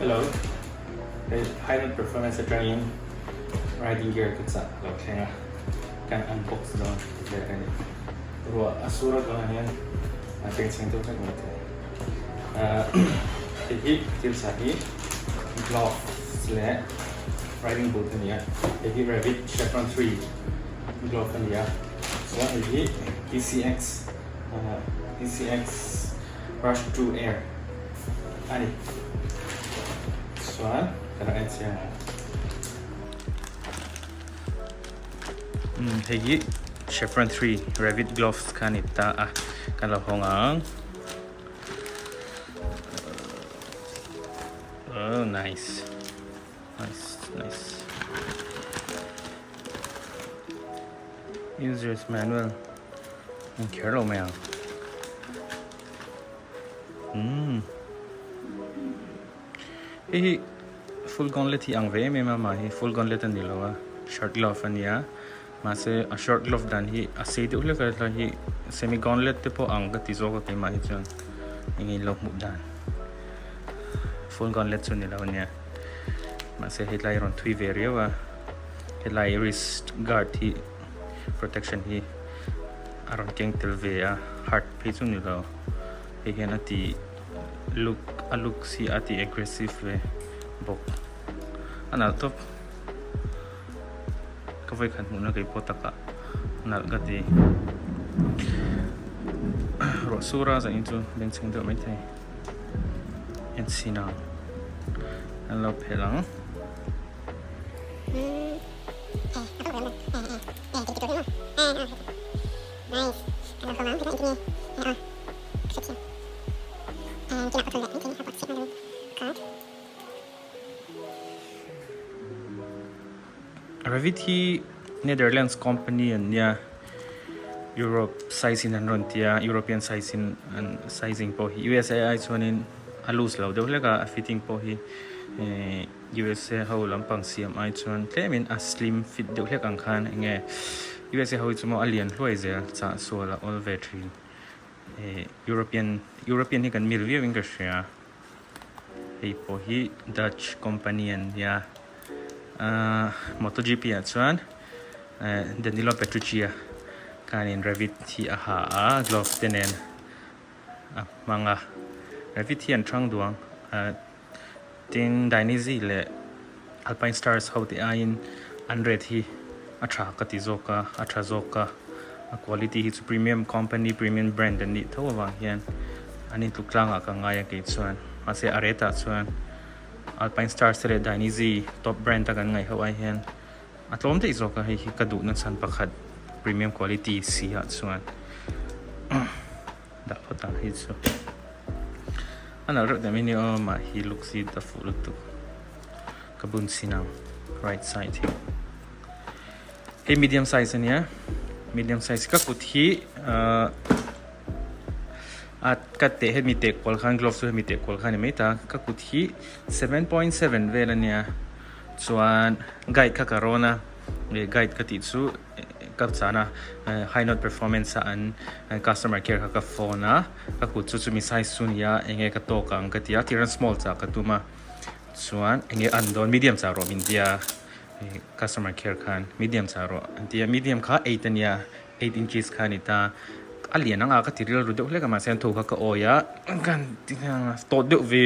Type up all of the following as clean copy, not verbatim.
Hello, hei Highland Performance atangin riding gear ka chah a lo thleng a, kan unbox dawn vel a ni. Ruah a sur avangah hian a bengchheng deuh hlek mai thei. Hei hi thil chah hi gloves leh riding boot a ni a, hei hi Revit Chevron 3 glove a ni a, chuan hei hi TCX TCX Rush 2 Air a ni. Chuan ka lo en chiang ang. Hei hi Chevron 3 Revit gloves kha a ni ta a, kan lo hawng ang. Oh, nice. Nice, nice. User's manual. Ang kher lo mai ang. Hmm. Hei hi full gauntlet hi ang ve em em a mah hi full gauntlet a ni lo a short glove a nia mahse a short glove dan hi a sei deuh hlek a tlai hi semi gauntlet te pawh ang ka ti zawk a keimah hi chuan eng in lo hmuh dan full gauntlet chu ni lo a nia mahse hetlai rawn thui ve riau a hetlai wrist guard hi protection hi a rawn keng tel ve a hard phei chu ni lo hei hian a ti. Look a looks hi a ti aggressive ve bawk a nalh tawp ka vawikhat hmuhna kei pawh takah a nalh ka ti ruah sur a zah in chu bengchheng deuh maithei en chhin ang an lo phelh ang. Revit hi Netherlands company an nia Europe size in an rawn ti a European size in an sizing pawh hi USA ai chuanin a loose lo deuh hlek a a fitting pawh hi ehh USA ho lampang siam ai chuan tlemin a slim fit deuh hlek ang khan enge USA ho hi chu maw a lian hluai zel chah sual a awl ve thin. Eh European European hi kan mil viau in ka hria hei pawh hi Dutch company an nia ahh MotoGP ah chuan eh Danilo Petrucci a khanin Revit hi a ha a gloves te nen a hmang a Revit hi an thang duang ah tin Dainese leh Alpine Stars ho te aiin an rate hi a tha ka ti zawk a a tha zawk a a quality hi chu premium company premium brand an nih tho avang hian an intluk tlangah ka ngai a kei chuan mahse a rate ah chuan Alpine Stars te leh Dainese top brand a kan ngaih ho ai hian a tlawm daih zawk a hei hi ka duhna chhan pakhat premium quality si ah chuan. Dah phawt ang hei chu a nalh reuh deuh mai ni aw mah hi luk si a fuh lutuk ka bun chhin ang right side hi hei medium size ania medium size ka kut hi ahh a ka teh hemi teh kual khan gloves chu hemi teh kual khan a ni mai ta ka kut hi 7.7 vel ania chuan guide kha ka rawn a guide ka tih chu. Ka chan a high note performance a an customer care kha ka phone a ka kut chu chumi size chu nia enge ka tawk ang ka ti a tiran small chah ka tum a chuan enge an dawn medium chah rawh min tia customer care khan medium chah rawh an tia medium kha eight ania eight inches kha a ni ta a lian ang a ka ti rilru deuh hlek a mahse an thu kha ka awi a kan ti tawt deuh ve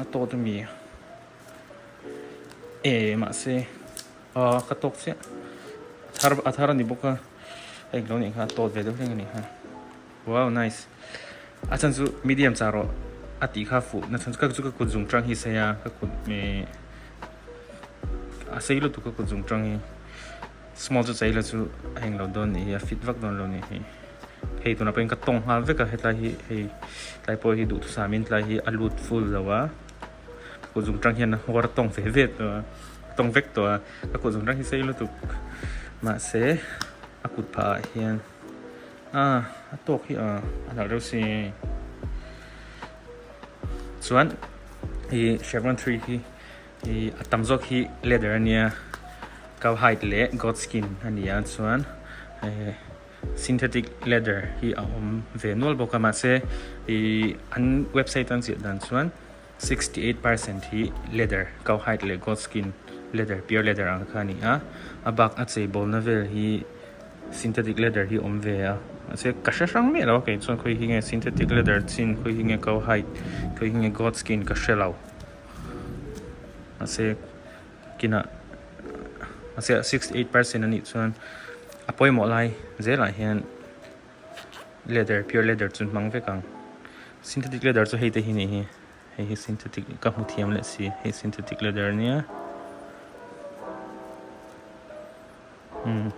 a tawt ami e mahse. Aw ka tawk chiah a thar a thar a ni bawk a hei lo nih kha a tawt ve deuh hleng a nih kha wow nice a chhan chu medium chah rawh a tih kha fuh na chhan chu ka chu ka kut zung tang hi sei a ka kut ih a sei lutuk ka kut zung tang hi small chu chei la chu a englo dawn nih hi a fit vak dawn lo nih hi. Hei tunah pawhin ka tawng nghal vek a hetlai hi hei tlai pawh hi duhthusam in tlai hi a lut full lo a ka kut zung tang hian a hmawr a tawng ve ve tawh a a tawng vek tawh a ka kut zung tang hi sei lutuk mahse a kut phah ah hian ah a tawk hi ah a nalh reuh si chuan ih chevron 3 hi ih a tam zawk hi leather ania cowhide leh goat skin a ni a chuan eh. Synthetic leather hi a awm ve nual bawk a mahse ih an website an ziah dan chuan 68% hi leather cowhide leh goat skin leather pure leather ang kha a ni a a bak a chei bawlna vel hi synthetic leather hi a awm ve a mahse ka hre hrang miah lo a kei chuan khawi hi nge synthetic leather chin khawi hi nge cowhide khawi hi nge goat skin ka hre lo mahse. Kinah mahse 68% a nih chuan a pawimawh lai zelah hian leather pure leather chu an hmang vek ang synthetic leather chu hei te hi a nih hi hei hi synthetic ka hmu thiam leh si hei synthetic leather ania umm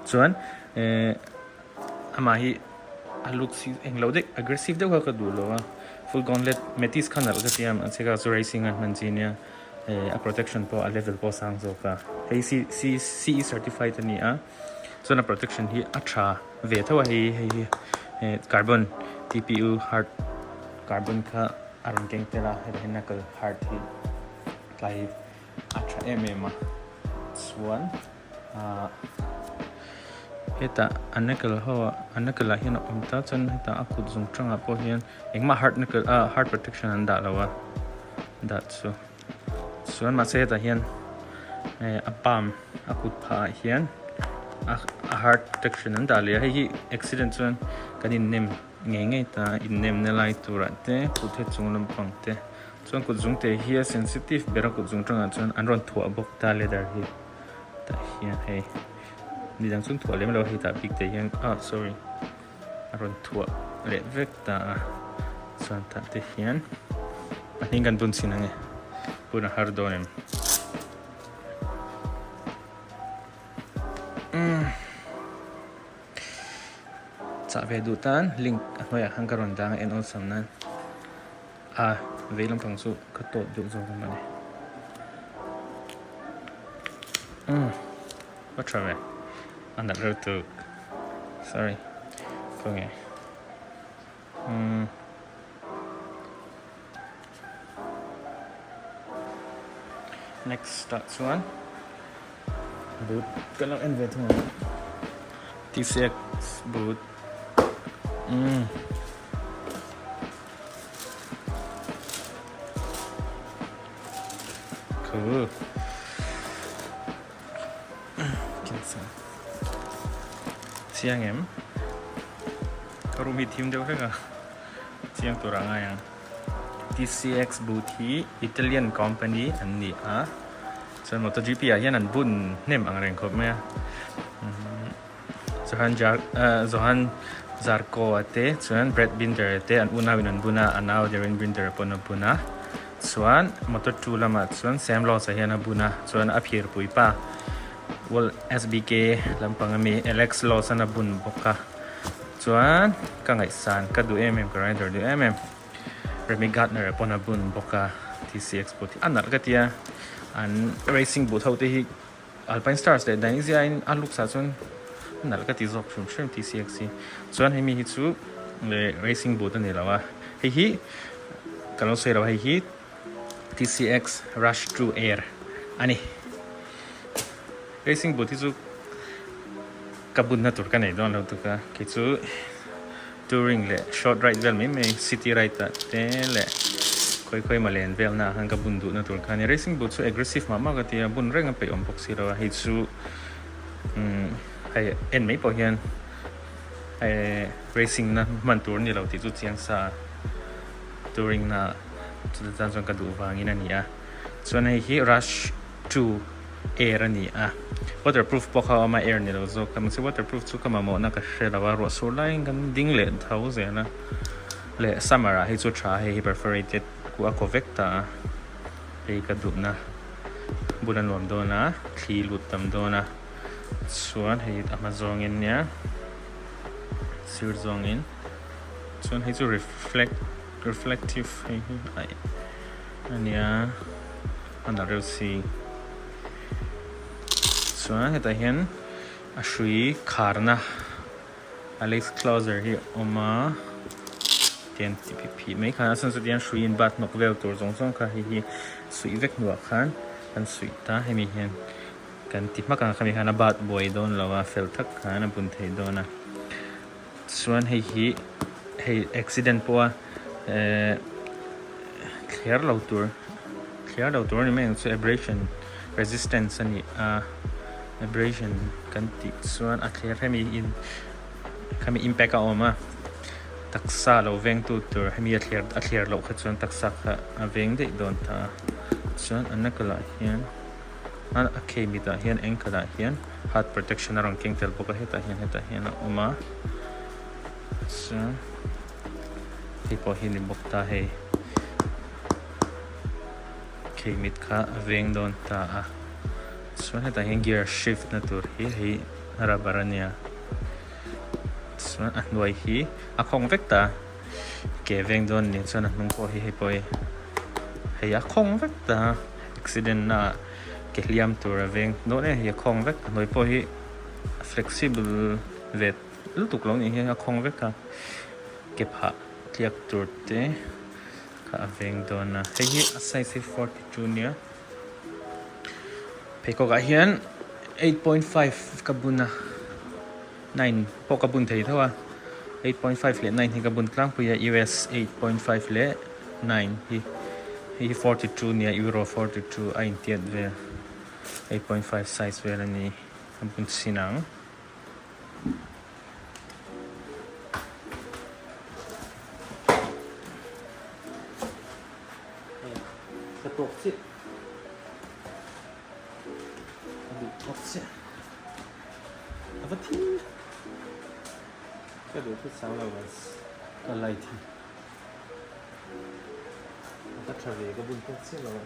chuan ehh amah hi a looks hi englo deuh aggressive deuh kha ka duh lo a full gauntlet matis kha nalh ka ti a mahse kha chu racing a hman chi ania eh a protection pawh a level pawh a sang zawk a hei c c c e certified a ni a chuan a protection hi a tha ve tho a hei hei hi eh carbon T P U hard carbon kha a rawn keng tel a hetah hian knuckle hard hi tlai a tha em em a chuan ahh hetah a knuckle ho ah a knuckle ah hian a awm ta chuan hetah a kut zawng tangah pawh hian engmah hard knuckle ah hard protection an dah lo a dah chu chuan mahse hetah hian eh a palm a kut phah ah hian a hard protection an dah leh a hei hi accident chuan kan in nem ngei ngei ta in nem na lai turah te kut he chung lampang te. Chuan kut zung te hi a sensitive ber a kut zung tangah chuan an rawn thuah bawk ta leather hi tah hian hei midang chu an thuah lem lo hei tah bik te hian ah sorry a rawn thuah leh vek ta a chuan tah te hian pahnih kan bun chhin ange bun a har dawn em umm. Chah ve duh tan link a hnuaiah khan ka rawn dang a en awlsam nan. A vei lampang chu ka tawt deuh zawk ang a ni. Umm a tha ve a nalh reuh tuk sorry khawnge umm next ah chuan boot ka lo en ve thung ang T_C_X boot umm. Cool. Chiang em? Ka room hi thim deuh hlek a. Chiang tur a ngai ang. TCX boot hi Italian company an ni a. Chuan MotoGP ah hian an bun hnem ang reng khawp mai a. Johan Jar Johan Zarco a te chuan Brad Binder a te an unau in an bun a a nau Darryn Binder a pawn a bun a chuan motor 2 lamah chuan Sam Lowes a hian a bun a chuan a phirpui pa World S_B_K lampang ami Alex Lowes an a bun bawk a chuan ka ngaihsan ka duh em em ka rider duh em em Remy Gardner a pawn a bun bawk a T_C_X boot hi a nalh ka ti a an racing boot ho te hi. Alpine Stars leh Dainzia in a looks ah chuan nalh ka ti zawk hrim hrim TCX hi. Chuan hemi hi chu racing boot a ni lo a, hei hi ka lo sawi lo hei hi TCX Rush 2 Air a ni. Racing boot hi chu ka bunna tur ka nei dawn lo tuk a, kei chu touring leh short ride vel mai mai city ride ah te leh khawi khawi malen vel na ah khan ka bun duh na tur kha a ni. Racing boot chu aggressive mah mah ka ti a, bun reng a peih awm bawk si lo a, hei chu umm hei en mai pawh hian eh racing na hman tur a ni lo tih chu chiang sa a, touring na chuti tan chuan ka duh vangin a ni a, chuan hei hi rush 2. Air a ni a, waterproof pawh kha a awm a, air ni lo zawk a, mahse waterproof chu ka mamawhna ka hre lo a, ruah sur laiin kan ding leh tho zel a, leh summer ah hei chu tha hei hi perforated ku a kaw vek ta a, hei ka duhna bul a nuam dawn a, thli lut tam dawn a, chuan hei a hma zawngin nia. sir zawngin chuan hei chu reflect reflective hei hi aih a nia a nalh reuh si chuan hetah hian a hrui kharna a lace closer hi a awm a tian ti phih phih mai khan a chhan chu tian hrui in bat hnawk vel tur zawng zawng kha hei hi suih vek hnuah khan kan suih ta hemi hian. Kan ti hmak ang khami khan a bat buai dawn lo a, fel tak khan a bun thei dawn a. Chuan hei hi hei accident pawha ehh thler lo tur thler lo tur a ni mai ang chu abrasion resistance a ni a, abrasion kan tih chuan a thler hemi in khami impact a awm a, taksa lo veng tu tur hemi a thler a thler loh kha chuan taksa kha a veng daih dawn ta a, chuan a knuckle ah hian. A khei mitah hian ankle ah hian heart protection a rawn keng tel bawk a hetah hian hetah hian a awm a chuan hei pawh hi ni bawk ta hei khei mit kha a veng dawn ta a chuan hetah hian gear shift na tur hi hei rubber a nia chuan a hnuai hi a khawng vek ta ke veng dawn a nih chuan a hnung pawh hi hei pawh hi hei a khawng vek ta. Accident na ah ke hliam tur a veng dawn em hi a khawng vek a hnuai pawh hi a flexible ve lutuk lo nih hi a khawng vek a ke phah tliak tur te kha a veng dawn a hei hi a size hi 42 nia pheikhawk ah hian 8.5 ka bun a 9 pawh ka bun thei tho a 8.5 leh 9 hi ka bun tlangpui a US 8.5 leh 9 hi hei hi 42 nia euro 42 a intiat vel 8.5 size vel a ni a bun chin ang. Ka tawk chiah a duh tawk chiah. A va thim ka duh thut sang lo guys ka light hi a va tha ve ka bun tawk chiah lo a.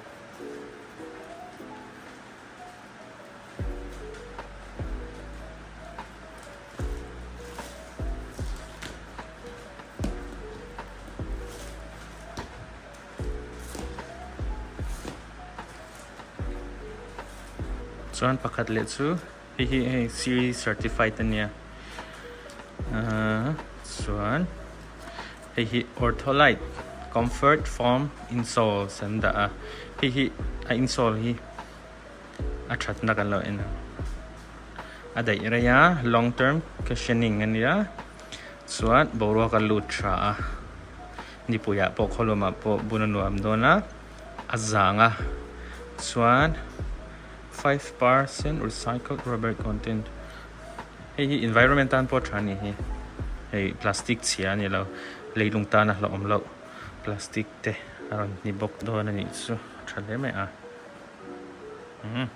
Chuan pakhat leh chu hei hi hei C certified a nia ahh chuan hei hi ortholite comfort foam insoles an dah a hei hi a insole hi a thatna kan lo en ang a daih rei a long term cushioning a nia chuan boruak a lut tha a nipuiah pawh khawlumah pawh bun a nuam dawn a. a zang a chuan 5% recycled rubber content hei hi environment tan pawh tha a ni hi hei plastic chhia a ni lo leilung tan a hlauhawm loh plastic te a rawn ni bawk dawn a nih chu a tha hle mai a umm.